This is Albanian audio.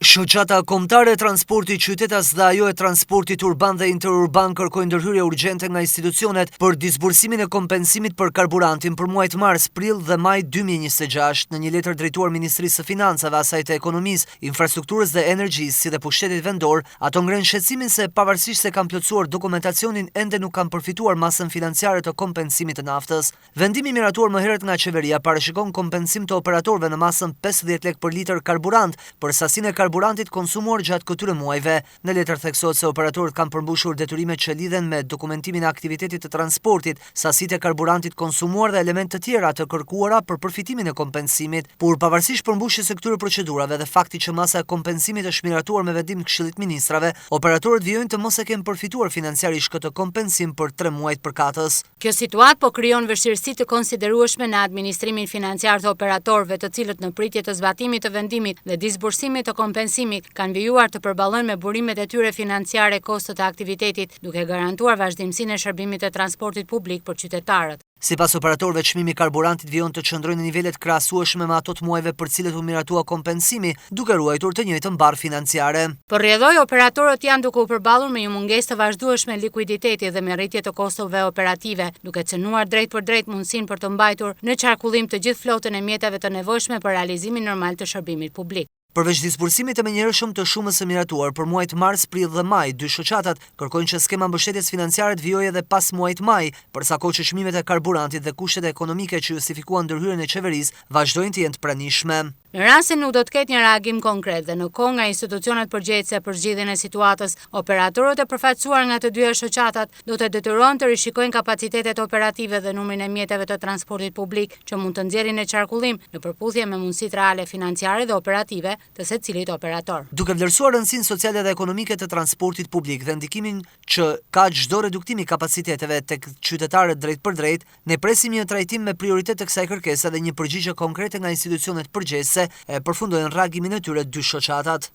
Shoqata Kombëtare e Transportit Qytetas dhe ajo e Transportit Urban dhe Interurban kërkojnë ndërhyrje urgjente nga institucionet për disbursimin e kompensimit për karburantin për muajt mars, prill dhe maj 2026. Në një letër drejtuar Ministrisë së Financave, asaj të Ekonomisë, Infrastrukturës dhe Energjisë, si dhe pushtetit vendor, ato ngrenë shqetësimin se pavarësisht se kanë plotësuar dokumentacionin, ende nuk kanë përfituar masën financiare të kompensimit të naftës. Vendimi i miratuar më herët nga qeveria parashikon kompensim të operatorëve në masën 50 lekë për litër karburant për sasinë e karburantit konsumuar gjatë këtyre muajve. Në letër theksohet se operatorët kanë përmbushur detyrimet që lidhen me dokumentimin e aktivitetit të transportit, sasitë e karburantit konsumuar dhe elemente të tjera të kërkuara për përfitimin e kompensimit. Por pavarësisht përmbushjes së këtyre procedurave dhe faktit që masa e kompensimit është miratuar me vendim të Këshillit të Ministrave, operatorët vijojnë të mos e kenë përfituar financiarisht këtë kompensim për tre muajt përkatës. Kjo situatë po krijon vështirësi të konsiderueshme në administrimin financiar të operatorëve, të cilët në pritje të zbatimit të vendimit dhe disbursimit të kompensimit kanë vijuar të përballojnë me burimet e tyre financiare kostot e aktivitetit, duke garantuar vazhdimësinë e shërbimit të transportit publik për qytetarët. Sipas operatorëve, çmimi i karburantit vijon të qëndrojë në nivele të krahasueshme me ato të muajve për të cilët u miratua kompensimi, duke ruajtur të njëjtën barrë financiare. Për rrjedhojë, operatorët janë duke u përballur me një mungesë të vazhdueshme likuiditeti dhe me rritje të kostove operative, duke cenuar drejtpërdrejt mundësinë për të mbajtur në qarkullim të gjithë flotën e mjeteve të nevojshme për realizimin normal të shërbimit publik. Përveç disbursimit të menjëhershëm të shumës së miratuar për muajt mars, prill dhe maj, dy shoqatat kërkojnë që skema e mbështetjes financiare të vijojë edhe pas muajit maj, për sa kohë që çmimet e karburantit dhe kushtet ekonomike që justifikuan ndërhyrjen e qeverisë vazhdojnë të jenë të pranishme. Në rast se nuk do të ketë një reagim konkret dhe në kohë nga institucionet përgjegjëse për zgjidhjen e situatës, operatorët e përfaqësuar nga të dyja shoqatat do të detyrohen të rishikojnë kapacitetet operative dhe numrin e mjeteve të transportit publik që mund të nxjerrin në qarkullim në përputhje me mundësitë reale financiare dhe operative të secilit operator. Duke vlerësuar rëndësinë sociale dhe ekonomike të transportit publik dhe ndikimin që ka çdo reduktim i kapaciteteve tek qytetarët drejtpërdrejt, Ne presim një trajtim me prioritet të kësaj kërkese dhe një përgjigje konkrete nga institucionet përgjegjëse, e përfundojnë reagimin e tyre dy shoqatat.